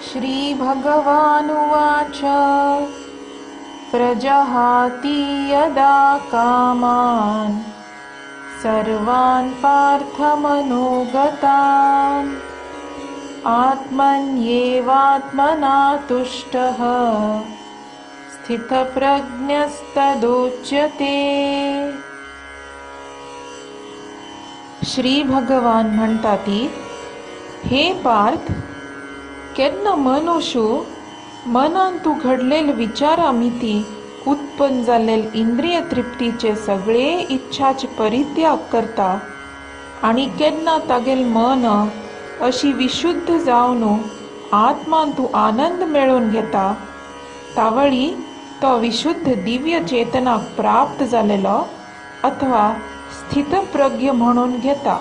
श्रीभगवानुवाच, प्रजहाति यदा कामान् सर्वान् पार्थमनुगतान् आत्मन्येवात्मना तुष्टः स्थितप्रज्ञस्तदुच्यते. श्री भगवान म्हणताती, हे पार्थ, केन्ना मनुष्य मनांतु घडलेल विचारा मिती उत्पन्न जाल्लेल इंद्रिय तृप्तीचे सगळे इच्छाचे परित्याग करता आनी केन्ना तागेल मन अशी विशुद्ध जावन आत्मांतु आनंद मेळोवन घेता, तावळी तो विशुद्ध दिव्य चेतनाक प्राप्त जालेलो अथवा स्थितप्रज्ञ म्हणून घेता.